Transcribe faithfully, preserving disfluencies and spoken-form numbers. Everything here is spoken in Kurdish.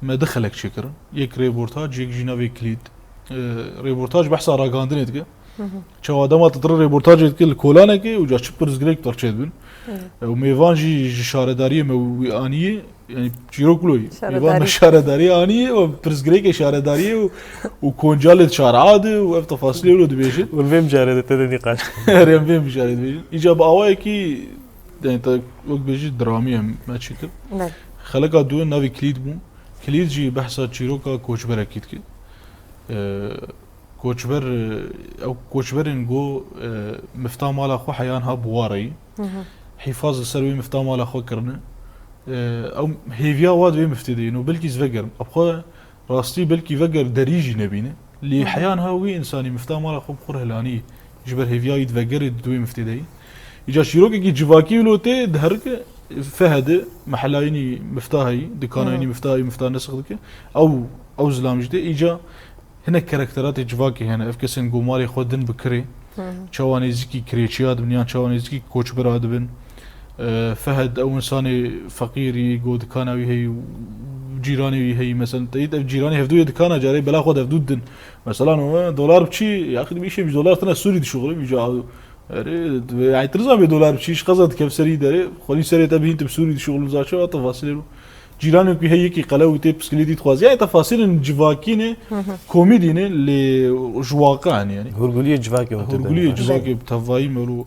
Me du xelek çêkirin. Yek rêportaj, yek jî navê Kilît. E, rêportaj behsa ragihandinê dike. Hı hı. Çawa dema tu rêportajê dike li kolanekê û ca çi pirsgirêk tu çêdibin. Evet. E, û mêvan jî ji şaredariyê me wî aniyê, yani çîrok wilo ye. Mêvan me şaredariyê aniyê û pirsgirêkê şaredariyê û, û koncalê çarade û ev tefasilê wilo dibêjin. Hûn vê mijarê de têde nîqaş. Erê, em vê mijarê dibêjin. Îca bi awayekî, yani te wek bêjî dramî em me çêkir. Evet. Xeleka duwê navê Kilît bû. Kilît jî behsa çîroka koçberekî dike. E, koçber, e, ew koçberên go, e, mifta mala xwe heyan ha bi wa re yî. Hı hı. Hîfaz li ser wê mifta mala xwe kirine. E, ew hêviya wa di wê miftê de yîn û belkî ez vegerim. Bi xwe rastî belkî veger derî jî nebîne. Lê Hı hı. heyan ha wî însanî mifta mala xwe bi xwe re hilanî ji ber hêviya wî di vegerê di wê miftê de yî. Îca çîrokekî civakî wilo tê diherike Fehedê, mehela yînî mifta heyî, dikana Hı. yînî mifta heyî, mifta nesix dike. Ew, ew zilam jî tê. Îca hinek karakteratê civakê hene. Ev kesên ku malê xwe din bi kirê, Hı hı. çawa nêzîkî kirêçiya dibin yan çawa nêzîkî koçbera dibin. E, Fehed ew insanê feqîrî, go dikana wî heyî, cîranê wî heyî. Mesela, teyîd ev cîranê hevdû yê dikana carê bela xwe de hevdû didin. Mesela, no, dolar biçî, yaxî bir şey, bir dolar tine Sûrî dişuxulî, bir ca-, erê, yani, tu nizanî bê dolar biçî, ji qeza dikev serî derê, xwelî serê te bihîn tu bi Sûrî dişuxulî zaçe, ata fasilê ro. Cîranê wî heyî yekî qele û tê piskilîtî dixwazî. Yani, tefasilên civakî ne, Hı hı. komîdî ne, lê ji waqi ne, yani. Hûrguliyê civakê hûn tê de Hûrguliyê nîqaş. civakê bi tevayî mero.